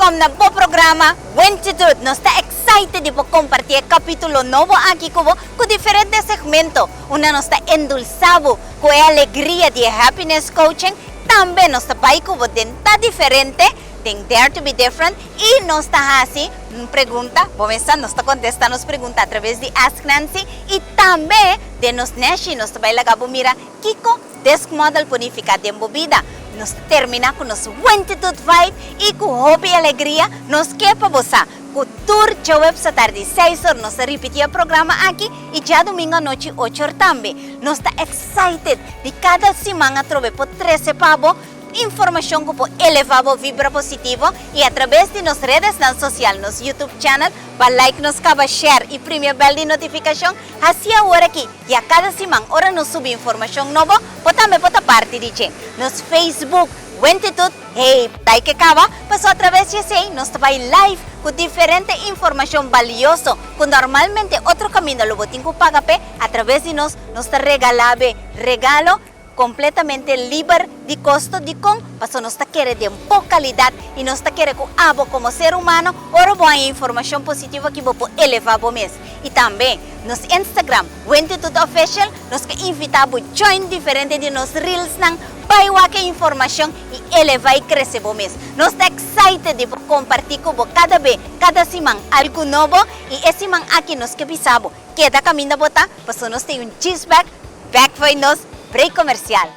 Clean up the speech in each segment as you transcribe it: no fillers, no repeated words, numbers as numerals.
Welcome na bo programa Wentitude. Nos ta excited di por comparti e capitulo nobo aki cu bo cu diferente segmento unda nos ta endulsa bo cu e alegria di e happiness coaching. Tambe nos ta bay cu bo den ta diferente den Dare to be Different y nos ta haci un pregunta, bo mesa nos ta contesta nos pregunta a traves di Ask Nancy y tambe den nos neshi nos ta bay laga bo mira kico Desk model por nifica den bo bida. Nos ta termina cu nos Wentitude vibe y cu hopi alegria nos ke pa bo sa cu tur djaweps atardi seis or nos ta ripiti e programa aki y djadomingo anochi ocho or tambe. Nos ta excited di cada siman atrobe por trece pa bo informacion cu por eleva bo vibra positivo y a traves di nos redesnan social, nos YouTube channel, pa like nos caba share y primi e bel di notificacion. Haci awor aki. Ya kada siman ora nos subi informashon nobo, bo tambe por ta parti di dje. Nos Facebook, Wentitude, hey, like e kaba, paso atraves di esei nos ta bai live ku diferente informashon balioso ku normalmente otro kaminda lo bo tin ku paga p'e, atraves di nos, nos ta regalá be regalo Completamente liber di costo dicon? Paso nos ta kere den bo calidad y nos ta kere cu abo como ser humano ora bo haña informacion positivo aki bo por eleva bo mes. Y tambe nos Instagram Wentitude Official nos ke invita bo join diferente di nos reelsnan bay wak e informacion y eleva y crece bo mes. Nos ta excited di por comparti cu bo cada be, cada siman algo nobo y e siman aki nos ke bisa bo keda caminda bo ta paso nos tin un chisback Bek fo'i nos break comercial.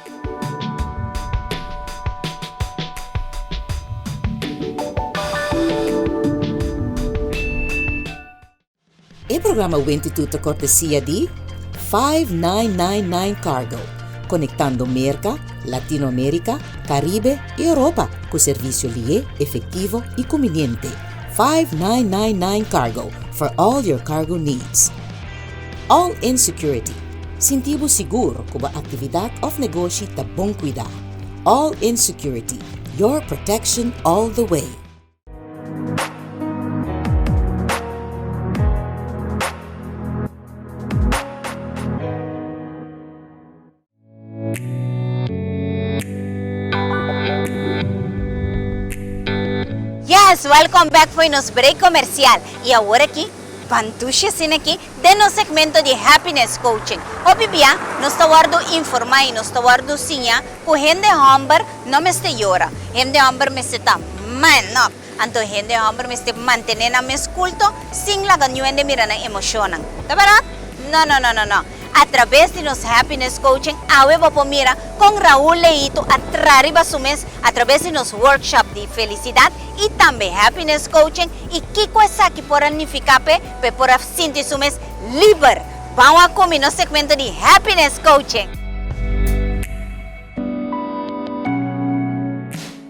E programa Wentitud ta cortesia di 5999 Cargo, conectando Merca, Latinoamerica, Caribe y Europa cu servicio lié, efectivo y conveniente. 5999 Cargo, for all your cargo needs. All In Security, Sinti bo sigur ku bo aktividat òf negoshi ta bon kuidá. All In Security, your protection all the way. Yes, welcome back fo'i nos break comercial. Y awor aki, Bantusha asina aki den nos segmento di Happiness Coaching. Hopi bia nos ta wordo informa y nos ta wordo siña cu hende homber no mester yora. Hende homber mester ta man up. Anto hende homber mester mantene nan mes culto sin laga niun hende mira nan emocionnan. Ta berdad? No, no, no, no, no. A traves di nos Happiness Coaching awe bo por mira con Raul Leito a tra riba su mes a traves di nos workshop di felicidad y tambe Happiness Coaching y kico esaki por a nifica p'e p'e por a sinti su mes liber. Ban wak cu mi nos segmento di Happiness Coaching.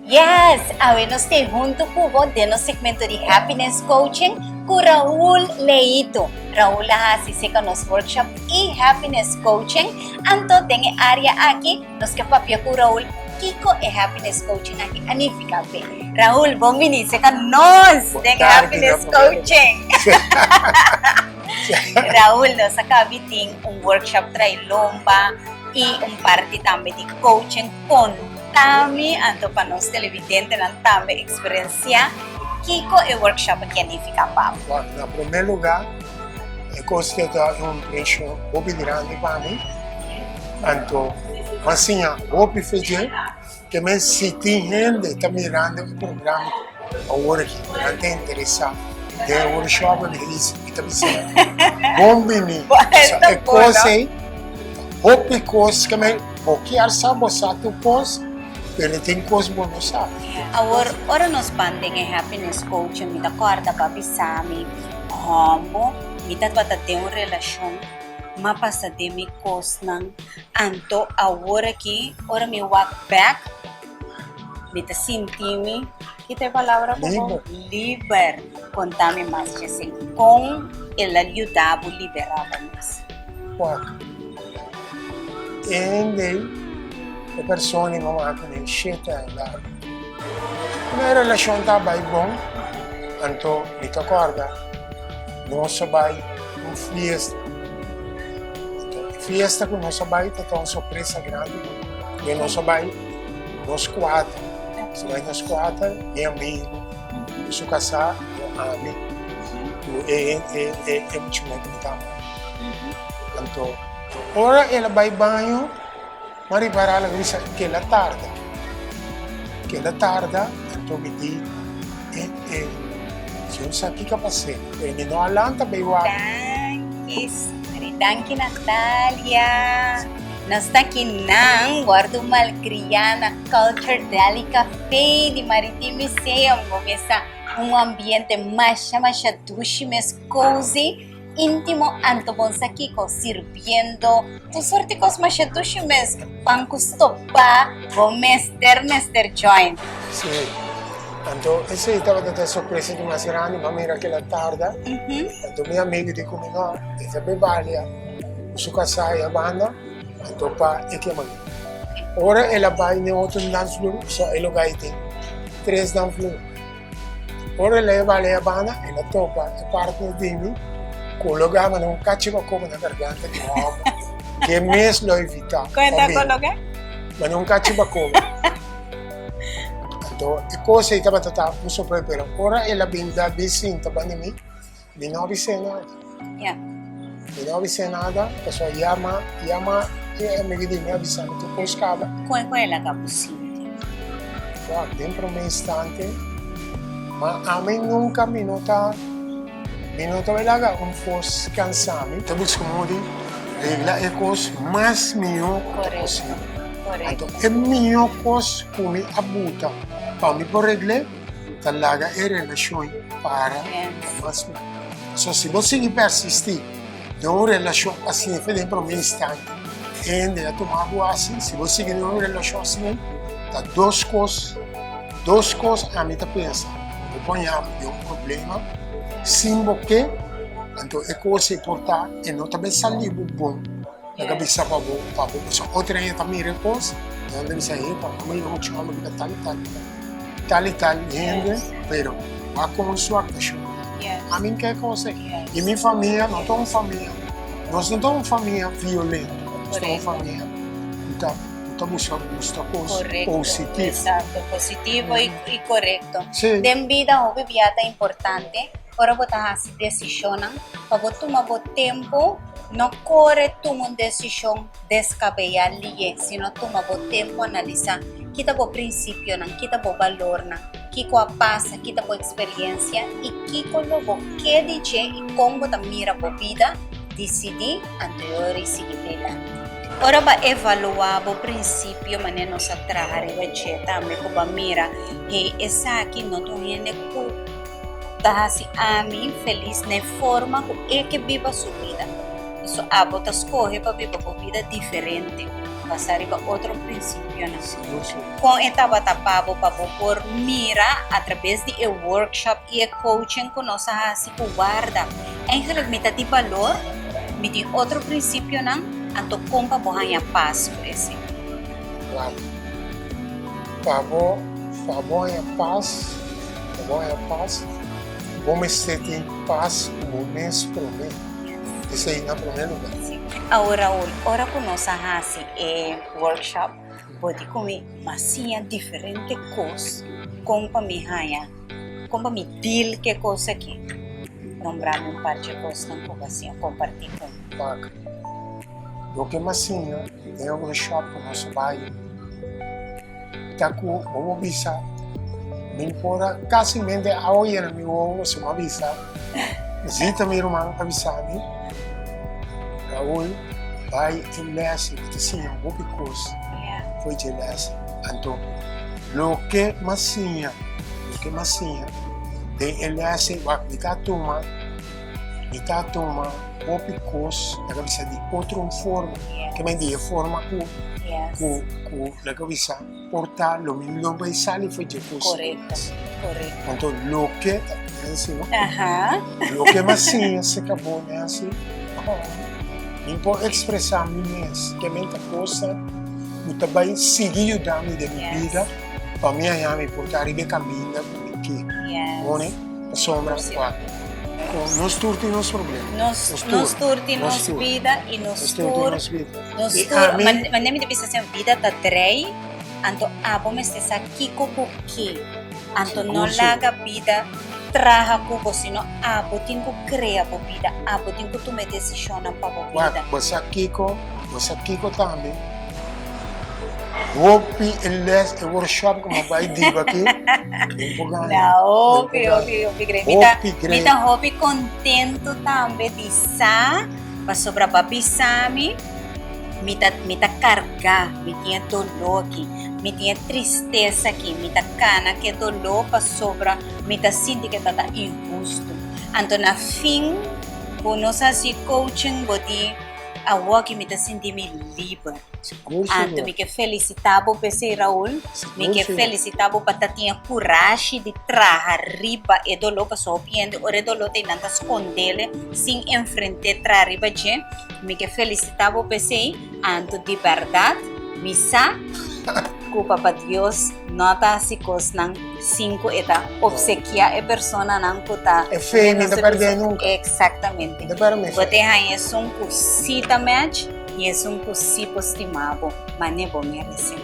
Yes! Awe nos te hunto cu bo den nos segmento di Happiness Coaching cu Raul Leito. Raul a haci seca nos workshop y Happiness Coaching. Anto den e area aki nos ke papia cu Raul kico e Happiness Coaching aki a nifica p'e. Raul, bon bini seca nos den Happiness Coaching. Raul, nos a cabi tin un workshop trai lomba y un parti tambe di coaching con. Tami, anto pa nos televidentenan tambe eksperensiá kiko e workshop aki a nifiká pa bo. Bon, na promé lugá, e kos ke ta un impreshon hopi grandi pa mi, anto m'a siña hopi fe dje, ke men si tin hende ta mirando e programa awor aki, nan ta interesá den e workshop, mi ta bisa, mi ta bisa nan, bon bini, pasobra e kos ei ta hopi kos ke men. Bo kier sa bo sa tur kos, pero tin kos bo no sa. Awor, ora nos ban den e happiness coaching, mi ta kòrda pa bisa mi, Hòmbo, mi tabata den un relashon, m'a pasa den mi kosnan, anto awor aki, ora mi wak bèk, mi ta sinti mi, ki ta e palabra ku bo? Liber. Liber. Konta mi mas, Jessy, kon el a yuda bo liberá bo mes? Wak. Ende e persona i mama ku den shete aña largu. Nan relashon ta bai bon, anto mi ta kòrda nos a bai un fiesta. Anto e fiesta ku nos a bai ta ta un sorpresa grandi pa mi, pasobra nos a bai nos kuater, nos a bai nos kuater, mi amigu. Ku su kasá ku ami ku e e e mucha muhé ku mi ta ama. Anto ora el a bai baño mi a ripará el a bisa kela tarda, kela tarda anto mi di e e si un sa kiko a pas'é pero mi no a lanta bai wak. Danki Suri, danki Natalia. Nos ta aki nan wòrdu malkriá na Culture Deli Café di Maritime Museum. Bo mesa un ambiente masha masha dushi mes cozy, intimo anto bon sa kiko sirbiendo tur sorti kos masha dushi mes pan ku stopá bo mester mester join. Sí, anto esei tabata ta e sorpresa di mas grandi, m'a mira kila tarda, anto mi amigu di ku mi no, e ta bebalia. Ku su kasá e a banda, anto pa e kema mi. Ora el a bai n'e otro dansvloer, so e lo gai tin tres dansvloer. Ora el a bai a banda, el a topa e partner di mi ku lo gaba na un kachi bakoba na garganta di un hòmber ke mes lo evitá Kon e ta koloká? Mane un kachi bakoba. Anto e kos ei tabata ta un sorpresa, pero ora el a bin da bin sinta banda mi, Mi no bis'é nada. Yeah. Mi no bis'é nada, pasobra ya m'a, ya m'a, e amigu di mi a bisa mi tur kos kaba. Kon ku el a kaba sinti? Wak, den promé instante, ma ami nunka mi no ta, mi no ta bai laga un fos kansa mi. Ta buska modo di regla e kos mas mihó ku ta posibel. Korekto. Anto e mihó kos ku mi a buta pa mi por regl'é, ta laga e relashon para mas mihó. So si bo sigui persistí den un relashon asina for den promé instante hende a tuma bo asi, si bo sigui den un relashon asina ta dos kos, dos kos ami ta pensa, bo poña bo den un problema sin bo ke, anto e kos ei por ta e no ta bai sali bo bon. Nan ta bisa pa bo, pa bo, pasobra otro hende ta mira e kos, nan ta bisa, epa, amo yega muchu homber ku ta tal i tal i tal, tal i tal hende, pero wak kon su aktuashon. Ami ke kos ei. I mi famia no ta un famia, nos no ta un famia violento, nos ta un famia ku ta, ku ta buska gusta kos positivo. Exacto, positivo i korekto. Si. Den bida hopi bia ta importante ora bo ta hasi desishonnan pa bo tuma bo tempu. No kore tuma un desishon deskabeyá lié, sino tuma bo tempu analisá ki ta bo prinsipionan, ki ta bo balornan, kiko a pasa, ki ta bo eksperensia i kiko lo bo ke di dje i kon bo ta mira bo bida, disidí anto e ora i sigui dilanti. Ora bo a evaluá bo prinsipio manera nos a traha riba dje tambe ku bo a mira, hey, esaki no ta un hende ku. Ta hasi ami felis na e forma ku e ke biba su bida. Pasobra abo ta skohe pa biba bo bida diferente, basá riba otro prinsipionan. Kon e tabata pa bo pa bo por mira atrabes di e workshop i e coaching ku nos a hasi ku warda? Eigenlijk mi ta di balor, mi tin otro prinsipionan, anto kon pa bo haña pas ku esei? Warda. Pa bo, pa bo haña pas. Pa bo haña pas, bo mester tin pas ku bo mes promé. Esei na promé lugá. Sí. Awor Raul, ora ku nos a hasi e workshop, bo di ku mi m'a siña diferente kos kon pa mi haña, kon pa mi deal ku e kos aki. Nombra mi un par dje kosnan ku bo a siña, kompartí ku mi. Wak, loke m'a siña den e workshop ku nos a bai. Ta ku bo por bisa mi por a kasi mente awa yena mi wowo si bo a bisa Zita mi ruman a bisa mi Raul bai e les i bo ta siña hopi kos for dje les anto loke mi a siña loke mi a siña den e les ei wak mi ta tuma mi ta tuma hopi kos laga bisa di otro forma ke men di e forma ku ku ku laga bisa por ta lo mi no bai sali for dje kos Korekto, korekto. Anto loke Nancy no Aha. loke mi a siña serka bo Nancy mi por ekspresá mi mes ke men ta kosnan ku ta bai sigui yuda mi den mi bida pa mi haña mi por ta riba e kaminda ku mi ke. Yes. Pasobra kua nos tur tin nos problema. Nos nos tur tin nos bida y nos tur nos tur manera mi ta bisa siempre bida ta drei anto abo mester sa kiko bo ke. Anto no laga bida traha ku bo, sino abo tin ku krea bo bida, abo tin ku tuma e desishonnan pa bo bida. Wak, bo sa kiko, bo sa kiko tambe, hopi e les, e workshop ku mi a bai diba aki, mi por gana. Na, hopi, hopi, hopi grei. Mi ta, mi ta hopi kontentu tambe di sa, pasobra bo a bisa mi, mi ta, mi ta kargá, mi tin e doló aki. Mi tin e tristesa aki, mi ta kana ku e doló pasobra mi ta sinti ku e ta ta inhustu. Anto na fin ku nos hasi coaching bo di awoki mi ta sinti mi liber. Anto mi ke felisitá bo p'esei Raul, mi ke felisitá bo pa ta tin e kurashi di traha riba e doló pasobra hopi hende ora e doló ta ei nan ta skondele sin enfrent'é traha riba dje. Mi ke felisitá bo p'esei. Anto di bèrdat mi sa ku Papa Dios no ta hasi kosnan sin ku e ta opsekiá e personanan ku ta. E fe no ta pèrdè nunka. Eksaktamente. Bo ta haña esun ku sí ta match i esun ku sí por stima bo manera bo meresé.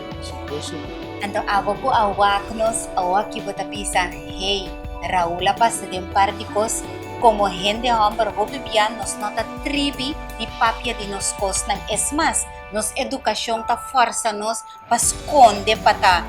Anto abo ku a wak nos awoki bo ta bisa, Hey, Raul a pasa den un par di kos, komo hende hòmber hopi bia nos no ta tribi di papia di nos kosnan. Es mas, nos edukashon ta fòrsa nos pa skonde pa ta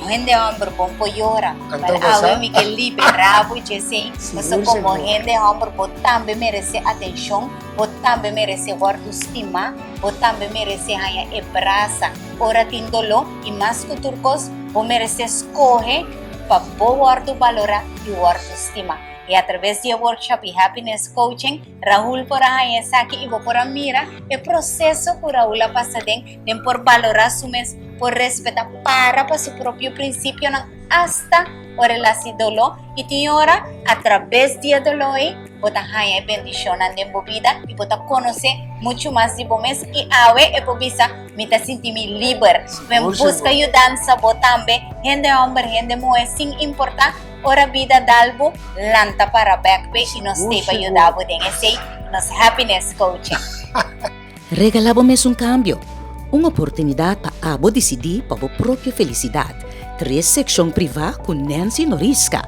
hende hòmber bon por yora. Pero awe mi ke liberá bo djesei, pasobra komo hende hòmber bo tambe meresé atenshon, bo tambe meresé wòrdu stimá, bo tambe meresé haña e brasa ora tin doló i mas ku tur kos, bo meresé skohe pa bo wòrdu balorá i wòrdu stimá. I atraves di e workshop i happiness coaching, Raul por a haña esaki i bo por a mira e proseso ku Raul a pasa den, den por balorá su mes, por respetá, para pa su propio prinsipionan asta ora el hasi doló i tin ora atrabes di e doló ei bo ta haña e bendishonnan den bo bida i bo ta konosé muchu mas di bo mes i awe e por bisa mi ta sinti mi liber. Men buska yudansa bo tambe, hende hòmber, hende muhé, sin importá. Ora bida dal bo, lanta para bek pe i nos stay pa yuda bo den esei, nos happiness coaching. Regala bo mes un kambio, un oportunidat pa abo disidí pa bo propio felisidat. Tres sekshon privá ku Nancy Norisca.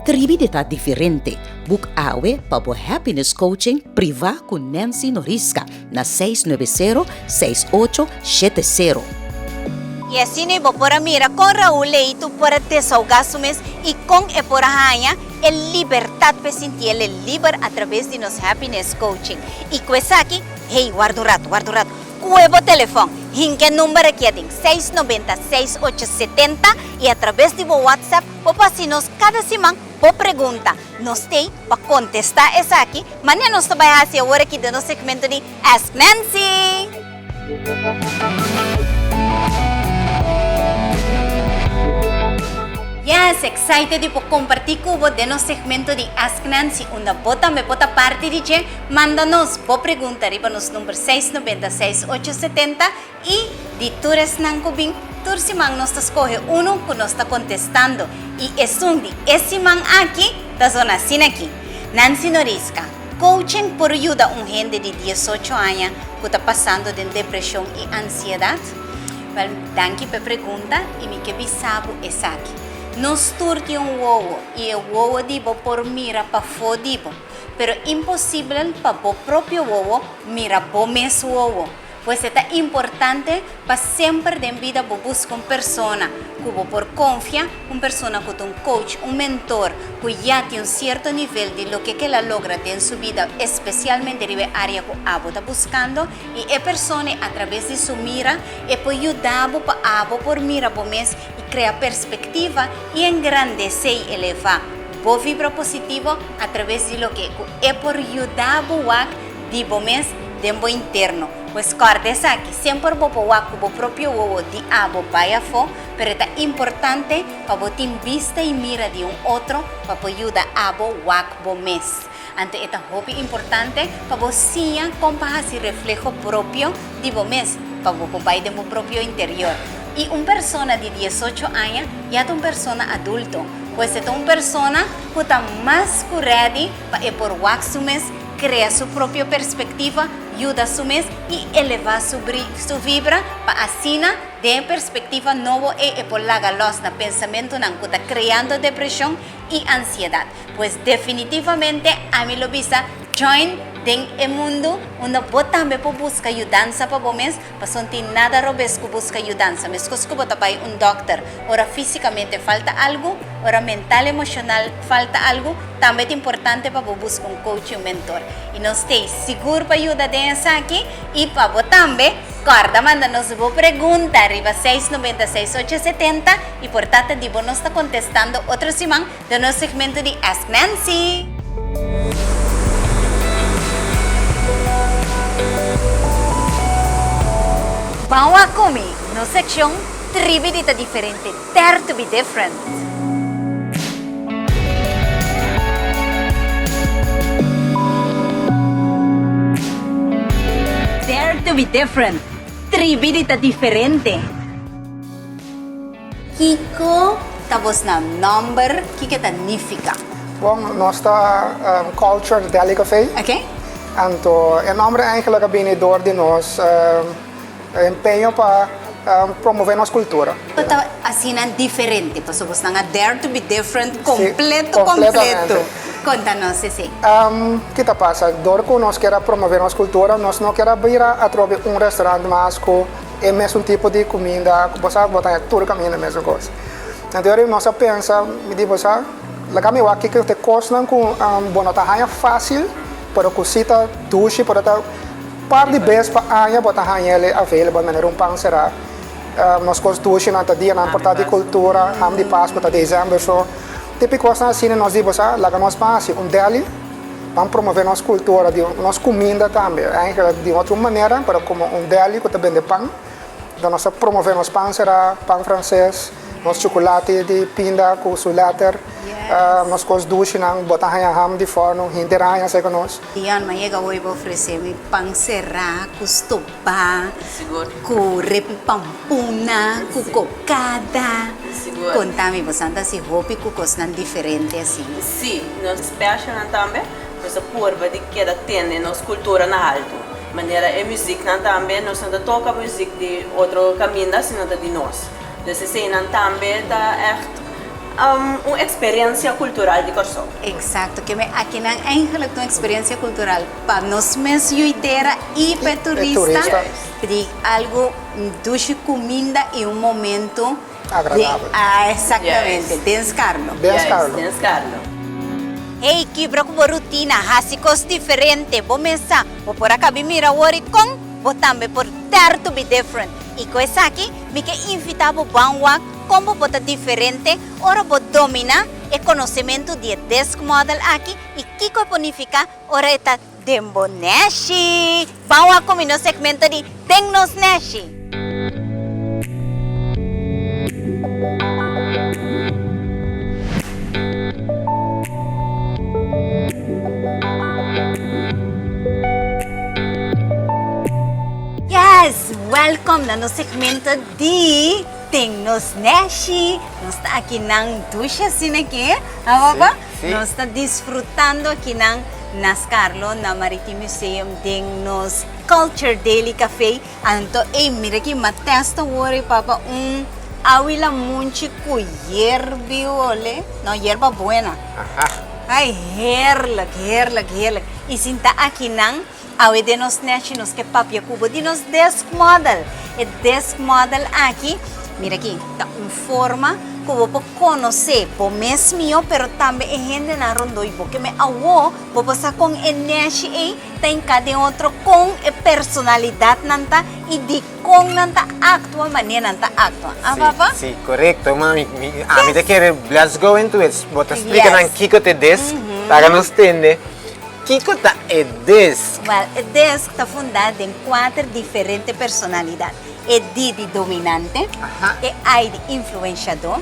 Tribi di ta diferente. Buk awe pa bo happiness coaching privá ku Nancy Norisca. na 690 6870. I asina bo por a mira kon Raul Leito por a desahogá su mes i kon e por a haña e libertat p'e sinti el e liber a traves di nos Happiness Coaching. I ku esaki, hey, warda un ratu, warda un ratu, kue bo telefòn, hinka e number aki aden, 690 6870, i a traves di bo WhatsApp bo por hasi nos kada siman bo pregunta. Nos t'ei pa kontestá esaki. Manera nos ta bai hasi awor aki den nos segmento di Ask Nancy! Yes, excited di por comparti cu bo den nos segmento di Ask Nancy, unda bo tambe por ta parti di dje. Manda nos bo pregunta riba nos number 690 6870 y di tur esnan cu bin, tur siman nos ta scoge uno cu nos ta contestando. Y esun di e siman aki ta zona asina aki. Nancy Norisca, Coaching por yuda un hende di diesocho aña ku ta pasando den depreshon i ansiedat? Wèl, danki p'e pregunta i mi ke bisa bo esaki. Nos tur tin un wowo i e wowo di bo por mira pafó di bo, pero imposibel pa bo propio wowo mira bo mes wowo. Pues e ta importante pa semper den bida bo buska un persona ku bo por konfia, un persona ku ta un coach, un mentor, ku ya tin un sierto nivel di loke ku el a logra den su bida, espesialmente riba e área ku abo ta buskando, i e persona ei atraves di su mira e por yuda bo pa abo por mira bo mes i krea perspektiva i engrandesé i elevá bo vibra positivo atraves di loke ku e por yuda bo wak di bo mes den bo interno. Pues kòrda esaki, semper bo por wak ku bo propio wowo di abo bai afó, pero e ta importante pa bo tin bista i mira di un otro pa por yuda abo wak bo mes. Anto e ta hopi importante pa bo siña kon pa hasi refleho propio di bo mes, pa bo por bai den bo propio interior. I un persona di diesocho aña ya ta un persona adulto, pues e ta un persona ku ta mas ku ready pa e por wak su mes, Crea su propio perspectiva, yuda su mes i elevá su su vibra pa asina den e perspektiva nobo ei e por laga lòs na pensamentunan ku ta kreando depreshon i ansiedat. Pues definitivamente ami lo bisa join den e mundu unda bo tambe por buska yudansa pa bo mes, pasobra no tin nada robes ku buska yudansa. Meskos ku bo ta bai un dòkter ora físikamente falta algu, ora mental emoshonal falta algu, tambe ta importante pa bo buska un coach i un mentor. I nos t'ei sigur pa yuda den esaki i pa bo tambe. Kòrda manda nos bo pregunta riba seis nobenta seis ocho setenta i por tata di bo nos ta kontestando otro siman den nos segmento di Ask Nancy! Ban wak ku mi, nos sekshon Tribi di ta diferente, Dare to be different! Dare to be different, Tribi di ta diferente! Kiko ta bosnan nòmber? Kiko ta nifiká? Bon, nos ta Culture Deli Café. Oké. Anto e nòmber eigenlijk a bini dor di nos empeño pa promové nos kultura. Bo ta asina diferente pasobra bosnan a dare to be different kompleto kompleto. Konta nos esei. Ki ta pasa? Dor ku nos kier a promové nos kultura, nos no kier a bira atrobe un restaurant mas ku E mesun tipo di kuminda ku bo sa bo ta haña tur kaminda mesun kos. Anto ora nos a pensa, mi di bo sa, laga mi wak kiko ta e kosnan ku bo no ta haña fásil, pero ku si ta dushi, pero ta par di bes pa aña bo ta haña el available manera un pan será. Nos kos dushinan ta dianan por ta di kultura, ham di Pasku ta desèmber so. Tipo e kosnan asina nos di bo sa, laga nos ban hasi un deli. Ban promove nos cultura di nos cuminda tambe, eigenlijk di otro manera, pero como un deli cu ta bende pan, dan nos ta promove nos pan sera, pan frances, nos chocolate di pinda cu su letter, nos cos dushinan, bo ta haya ham di forno, henter a haya esey cu nos. Dion, ma yega hoy bo ofrece mi pan sera cu stoba, cu repi pampuna, cu cocada. Conta mi, bo san ta haci hopi cu cosnan diferente asina? Sí, nos specialnan tambe, nos ta purba di keda tene nos cultura na haltu. Manera e muziknan tambe, nos no ta toca muzik di otro caminda, sino ta di nos. Dus eseinan tambe ta echt un experiencia cultural di Kòrsou. Exacto, ke me akinan eigenlijk ta un experiencia cultural pa nos mes yuitera i pa e turista di algo dushi cuminda i un momento Agradabel. Ah, exactamente. Den Scarlo. Den Scarlo. Den Scarlo. Hey, kibra ku bo rutina, hasi kos diferente. Bo mesa, bo por a kabi mira awor i kon bo tambe por dare to be different. I ku esaki, mi ke invitá bo ban wak kon bo por ta diferente ora bo dominá e konosementu di e DISC model aki i kiko e por nifiká ora e ta den bo nèshi. Ban wak ku mi nos segmento di Den Nos Nèshi. Yes! Welkom na nos segmento di Den Nos Nèshi. Nos ta akinan dushi asina aki, ha papa? Nos ta disfrutando akinan na Scarlo na Maritime Museum den nos Culture Daily Cafe. Anto ey mira ki ma test awor ey papa un awi lamunchi ku yerbi ole no yerba buena. Ay heerlijk heerlijk heerlijk y sinta akinan awe den nos nechi nos ke papia ku bo di nos desk model. E desk model aki mira aki ta un forma ku bo por konosé bo mes mihó pero tambe e hendenan rondó y bo ke me awo bo por sa kon e nechi ey ta hinká den otro kon e personalidatnan ta i dikon nan ta aktua manera nan ta aktua. Ah, papa? Sí, korekto, mami. Ami ta kere let's go into it. Bo ta splika nan kiko ta e disk, laga nos tende kiko ta e disk. Wèl, e disk ta fundá den kuater diferente personalidat. E D di dominante, e I di influenshadó,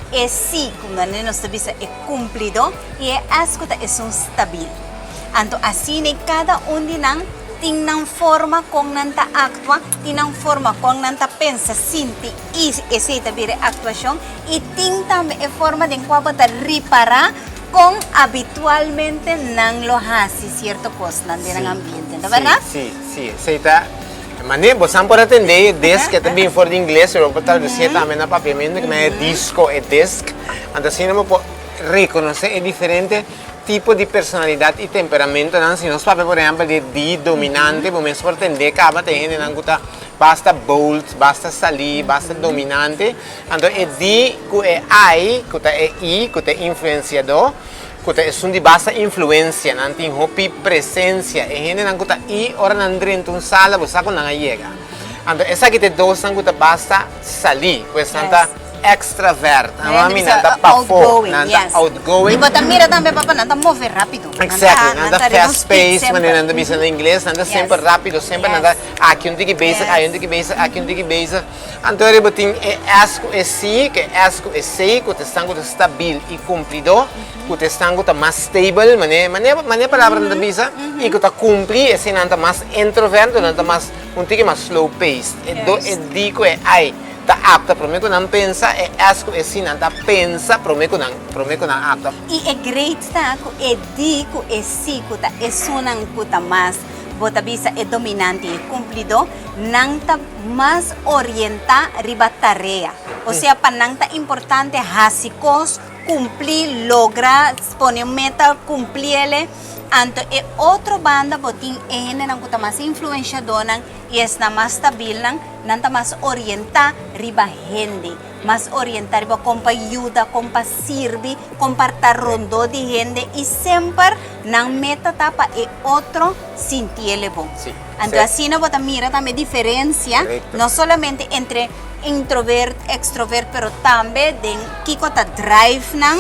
e C ku nos ta bisa e kumplidó i e S ku ta esun stabil. Anto asina i kada un di nan tin nan forma kon nan ta aktua, tin nan forma kon nan ta pensa, sinti i esei ta bira e aktuashon i tin tambe e forma den kua bo ta ripará. Kon habitualmente nan lo hasi sierto kosnan den nan ambiente, no bèrdat? Sí, sí, esei ta manera bosan por atendé e disc, e ta bin for di ingles, pero bo por tradusié tambe na papiamentu, ku nan e disco, e disc. Anto asina bo por rekonosé e diferente tipo di personalidat i temperamentonan. Si nos papia por ehèmpel di e D dominante, bo mes por tendé kaba ta e hendenan ku ta basta bold, basta salí, basta dominante. Anto e di ku e ai, ku ta e i, ku ta e influensiadó, ku ta esun di basta influensia, nan tin hopi presensia. E hendenan ku ta i, ora nan drenta un sala, bo sa ku nan a yega. Anto esaki ta e dosnan ku ta basta salí, pues nan ta extravert, nan mami nan ta pafó, nan ta outgoing. I bo ta mira tambe papa, nan ta move rápido. Exactly, nan ta fast pace, manera nan ta bisa na ingles, nan ta semper rápido, semper nan ta aki un tiki bezig, ayi un tiki bezig, aki un tiki bezig. Anto riba tin e S ku e C, ku e S ku e C, ku ta esnan ku ta stabil i kumplidó, ku ta esnan ku ta mas stable, mane mane mane e palabranan ta bisa, i ku ta kumpli, eseinan ta mas introvert, nan ta mas un tiki mas slow paced. E do e D ku e I ta aktua promé ku nan pensa, e S ku e C nan ta pensa promé ku nan promé ku nan aktua. I e great ta ku e D ku e C ku ta esunnan ku ta mas bo ta bisa e dominante i e kumplidó, nan ta mas orientá riba tarea. Osea pa nan ta importante hasi kos, kumpli, logra, pone un meta, kumpliele. Anto e otro banda bo tin e hendenan ku ta mas influenshadónan i esnan mas stabilnan, nan ta mas orientá riba hende, mas orientá riba kon pa yuda, kon pa sirbi, kon pa ta rondó di hende i semper nan meta ta pa e otro sintiele bon. Anto asina bo ta mira tambe diferencia no solamente entre introvert, extrovert, pero tambe den kiko ta drive nan,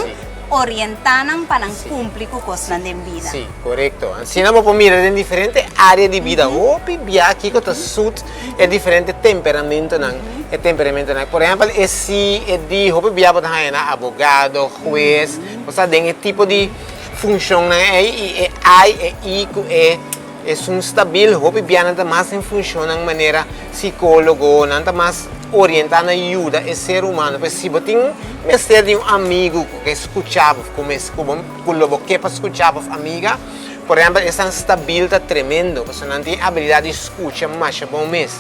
orienta nan pa nan cumpli cu cosnan den bida. Sí, corecto. Asina bo por mira den diferente area di bida hopi bia kiko ta suit e diferente temperamentonan, e temperamentonan. Por ehempel e si, e di, hopi bia bo ta haña na abogado, hues, bo sa den e tipo di funcionnan ei y e ai, e i cu e. Esun stabil, hopi bia nan ta mas den funshonnan manera sikólogo, nan ta mas orientá na yuda e ser humano. Pues si bo tin mester di un amigu ku ke skucha bo, ku mes ku bo ku lo bo ke pa skucha bo òf amiga, por ehèmpel esnan stabil ta tremendo, pasobra nan tin e abilidat di skucha masha bon mes.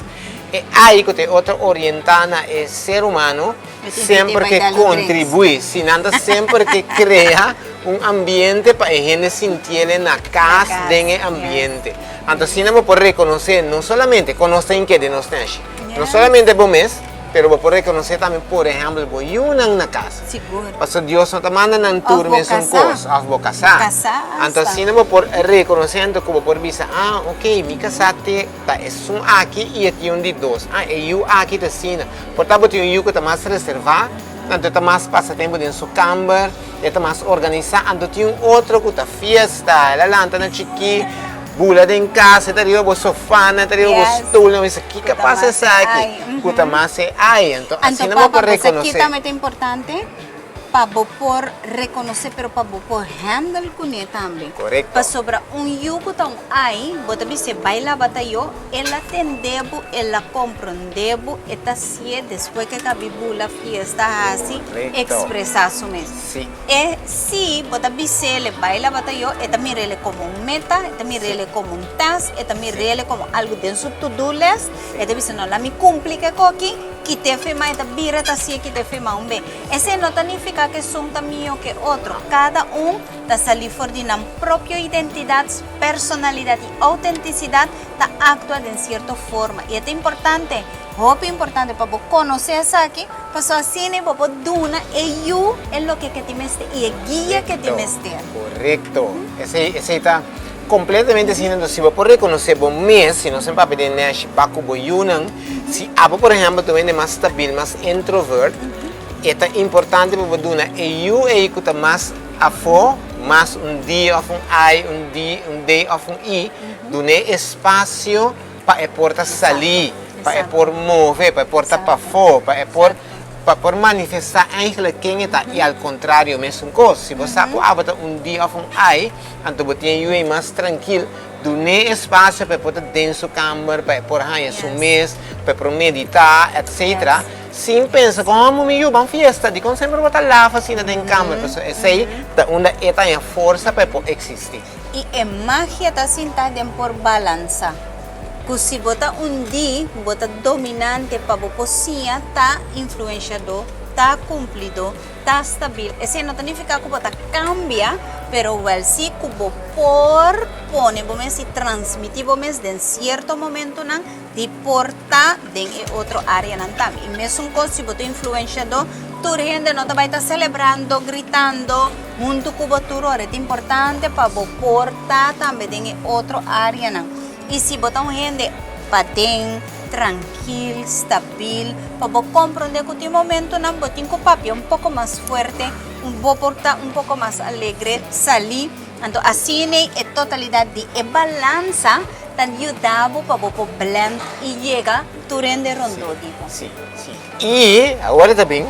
E ai ku ta e otro orientá na e ser humano semper ke kontribuí, si nan ta semper ke krea un ambiente pa e hende sintiele na kas den e ambiente. Anto asina bo por rekonosé no solamente kon nos ta hinké den nos nèshi, no solamente bo mes, pero bo por rekonosé tambe por ehèmpel bo yunan na kas. Pasobra Dios no ta manda nan tur mesun kos, òf bo kasá. Anto asina bo por rekonosé anto ku bo por bisa, ah ok, mi kasá te ta esun aki i e tin un di dos. Ah e yu aki ta asina. Por ta bo tin un yu ku ta mas reservá, anto e ta mas pasa tempu den su kamber. E ta mas organisá, anto tin un otro ku ta fiesta, el a lanta na chikí, bula den kas, e ta riba bo sofánan, e ta riba bo stulnan, bo bisa kiko a pasa esaki? Ku ta mas e ai, anto asina bo por rekonosé. Anto papa, bo sa ki tambe ta importante? Pa bo por rekonosé, pero pa bo por handle kuné tambe. Korekto. Pasobra un yu ku ta un ai, bo ta bis'é bai laba tayó, el a tende bo, el a komprondé bo, e ta sié despues ke kabi bula fiesta hasi, ekspresá su mes. E si bo ta bis'é bai laba tayó, e ta mir'é komo un meta, e ta mir'é komo un task, e ta mir'é komo algu den su to do list, e ta bisa no la mi kumpli ke koki, kit'é firma, e ta bira ta hasié kit'é firma un be. Esei no ta nifiká ku esun ta mihó ke otro, kada un ta sali for di nan propio identidat, personalidat i outentisidat ta aktua den sierto forma. I e ta importante, hopi importante pa bo konosé esaki, pasobra asina bo por duna e yu e loke ke tin mester i e guia ke tin mester. Korekto. Esei, esei ta kompletamente asina. Entonces si bo por rekonosé bo mes, si nos a papia den nèshi pa ku bo yunan, si abo por ehèmpel ta un hende mas stabil, mas introvert, e ta importante pa bo duna e yu ei ku ta mas afó, mas un D òf un I, un D, un D òf un I, dun'é espasio pa e por ta salí, pa e por move, pa e por ta pafó, pa e por pa por manifestá eigenlijk ken e ta. I al kontrario mesun kos, si bo sa ku abo ta un D òf un I, anto bo tin e yu ei mas trankil, dun'é espasio pa e por ta den su kamber, pa e por haña su mes, pa e por meditá, etcetera. Sin pensa con mi yu ban fiesta, dicon semper bo ta laf asina den kamer, pasobra esey ta unda e ta haña forsa pa e por existi. I e magia ta sinta den por balansa. Ku si bo ta un di, bo ta dominante pa bo por siña ta influenshadó, ta kumplidó, ta stabil. Esei no ta nifiká ku bo ta kambia, pero wèl si ku bo por pone bo mes i transmití bo mes den sierto momentunan di por ta den e otro áreanan tambe. I mesun kos si bo ta influenshadó, tur hende no ta bai ta selebrando, gritando huntu ku bo tur ora. E ta importante pa bo por ta tambe den e otro áreanan. I si bo ta un hende paden, trankil, stabil, pa bo komprondé ku tin momentunan bo tin ku papia un poko mas fuerte, bo por ta un poko mas alegre, salí. Anto asina e totalidat di e balansa ta yuda bo pa bo por blend i yega tur hende rondó di bo. Sí, sí. I awor ta bin,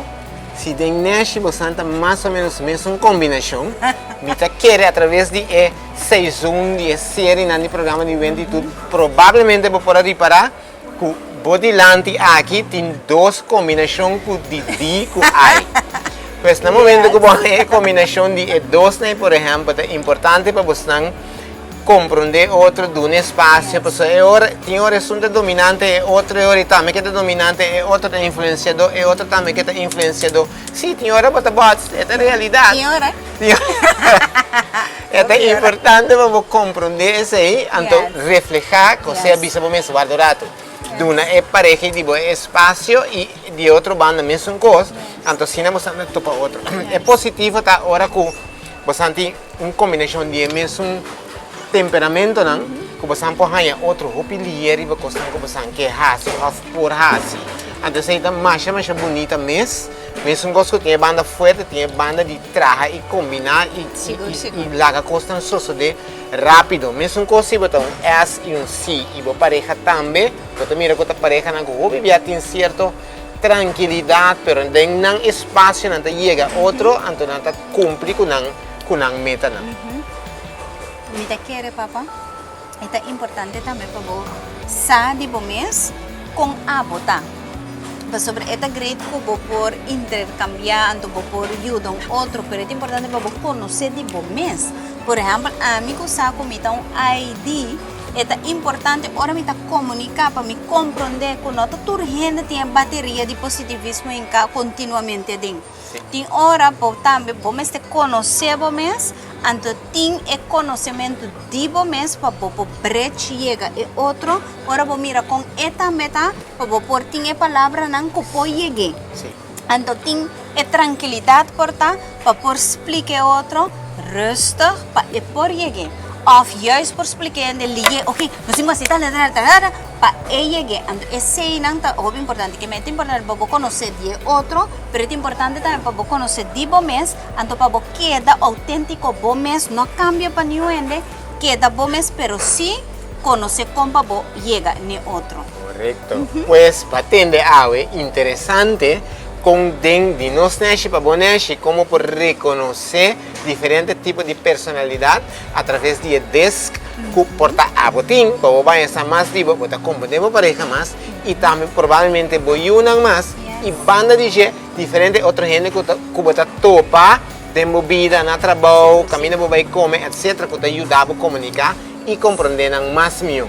si den Neshi bo san ta mas o menos mesun kombinashon, mi ta kere atraves di e seizoen di e serienan di programa di Wentitud, probablemente bo por a ripará ku bo dilanti aki tin dos kombinashon ku di D ku I. Pues na momento ku bo haña e kombinashon di e dosnan ei, por ehèmpel, ta importante pa bosnan komprondé otro, duna espasio, pasobra e ora, tin ora esun ta dominante, e otro e ora i tambe ke ta dominante, e otro ta influensiadó, e otro tambe ke ta influensiadó. Sí, tin ora bo ta bòts, e ta realidat. Tin ora. Tin ora. E ta importante pa bo komprondé esei, anto reflehá ku sea bisa bo mes warda un ratu. Duna e pareha di bo e espasio i di e otro banda mesun kos, anto asina bo sa topa otro. E positivo ta ora ku bo sa tin un kombinashon di e mesun temperamentonan ku bo sa por haña otro hopi lier riba kosnan ku bo sa ke hasi òf por hasi. Anto esei ta masha masha bunita mes. Mesun kos ku tin e banda fuerte, tin e banda di traha i kombiná i i laga kosnan sosodé rápido. Mesun kos si bo ta un S i un C i bo pareha tambe, bo ta mira ku ta parehanan ku hopi bia tin sierto trankilidat, pero den nan espasio nan ta yega otro, anto nan ta kumpli ku nan ku nan metanan. Mi ta kere, papa, e ta importante tambe pa bo sa di bo mes kon abo ta. Pasobra e ta great ku bo por interkambiá, anto bo por yuda un otro, pero e ta importante pa bo konosé di bo mes. Por ehèmpel, ami ku sa ku mi ta un ID, e ta importante ora mi ta komuniká pa mi komprondé ku no ta tur hende tin e bateria di positivismo hinká kontinuamente aden. Tin ora bo tambe bo mester konosé bo mes, anto tin e konosementu di bo mes pa bo por brech yega e otro, ora bo mira kon e tambe ta, pa bo por tin e palabranan ku por yeg'é. Anto tin e trankilidat por ta pa por splika e otro rustig pa e por yeg'é. Òf juist por splika e hende lié, oke, nos tin ku hasi tal, tal, tal, tal, pa e yeg'é. Anto eseinan ta hopi importante. Kimen ta importante pa bo konosé di e otro, pero e ta importante tambe pa bo konosé di bo mes, anto pa bo keda outéntiko bo mes, no kambia pa niun hende, keda bo mes, pero sí konosé kon pa bo yega n'e otro. Korekto. Pues pa tende awe interesante kon den di nos neshi pa bo neshi komo por rekonosé diferente tipo di personalidat a traves di e desk ku por ta abo tin pa bo baña sa mas di bo, bo ta komprendé bo pareha mas i tambe probablemente bo yunan mas i banda di dje diferente otro hende ku ta ku bo ta topa den bo bida na trabou, kaminda bo bai kome etcetera ku ta yuda bo komuniká i komprendé nan mas mihó.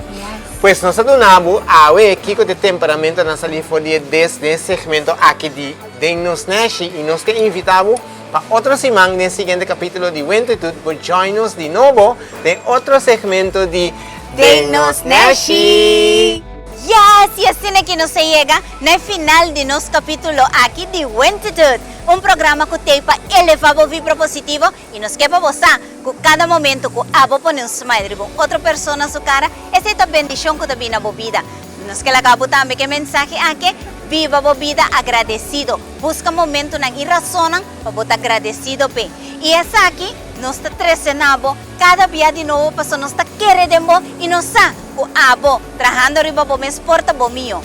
Pues nos a duna bo awe kiko ta e temperamentonan salí for di e des den e segmento aki di Den Nos Neshi i nos ke invitá bo pa otro siman den siguiente kapítulo di Wentitud bo join nos di nobo den otro segmento di Den Nos Neshi! Yes! I asina ki nos a yega na e final di nos kapítulo aki di Wentitud, un programa ku t'ei pa elevá bo vibra positivo i nos ke pa bo sa ku kada momento ku abo pone un smile riba un otro persona su kara, esei ta bendishon ku ta bini na bo bida. Nos ke laga bo tambe ku e mensahe aki, Biba bo bida agradesido. Buska momentunan i rasonnan pa bo ta agradesido p'e. I esaki nos ta trese na bo kada bia di nobo pasobra nos ta kere den bo i nos sa ku abo trahando riba bo mes por ta bo mihó.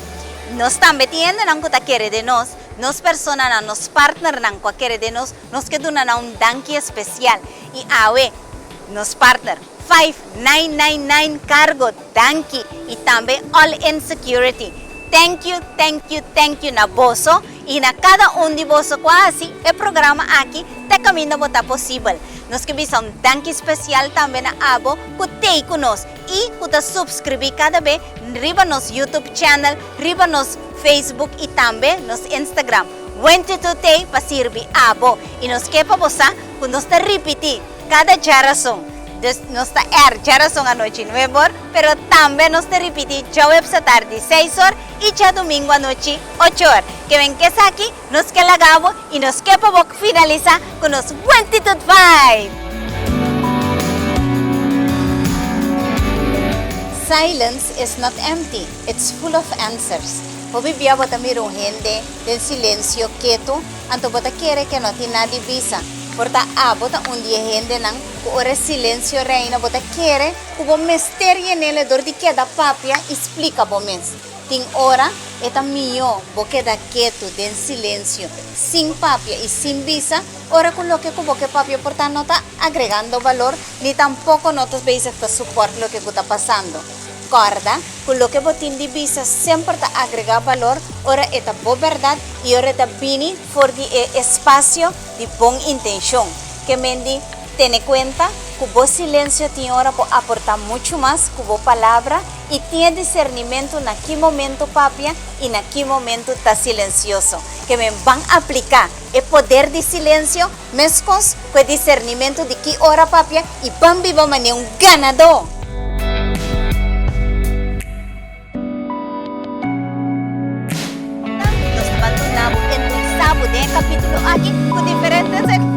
Nos tambe tin hendenan ku ta kere den nos, nos personanan, nos partnernan ku a kere den nos, nos ke duna nan un danki espesial. I awe nos partner 5999 Cargo danki i tambe All In Security. Thank you, thank you, thank you na boso. I na kada un di boso ku a hasi e programa aki te kaminda bo ta posibel. Nos ke bisa un danki spesial tambe na abo ku tei ku nos i ku ta supskribí kada be riba nos YouTube channel, riba nos Facebook i tambe nos Instagram. Wentitud tei pa sirbi abo i nos ke pa bo sa ku nos ta ripití kada djarason. Dus nos ta air djarason anochi nuebe or, pero tambe nos ta ripití djaweps atardi seis or i djadumingu anochi ocho or. Ke men ke esaki nos ke laga bo i nos ke pa bo finalisá ku nos Wentitud Vibe! Silence is not empty, it's full of answers. Hopi bia bo ta mira un hende den silensio ketu, anto bo ta kere ke no tin nada di bisa. Por ta abo ta un di e hendenan ku ora e silensio reina bo ta kere ku bo mester yen'el dor di keda papia i splika bo mes. Tin ora e ta mihó bo keda ketu den silensio sin papia i sin bisa ora ku loke ku bo ke papia por ta no ta agregando balor ni tampoko no ta bezig ta suport loke ku ta pasando. Kòrda ku loke bo tin di bisa semper ta agregá balor ora e ta bo bèrdat i ora e ta bini for di e espasio di bon intenshon. Ke men di tene kuenta ku bo silensio tin ora por aportá muchu mas ku bo palabra i tin e disernimentu na ki momentu papia i na ki momentu ta silensioso. Ke men ban apliká e poder di silensio meskos ku e disernimentu di ki ora papia i ban biba manera un ganadó! Nos ta ban duna bo endulsá bo den e kapítulo aki ku diferente.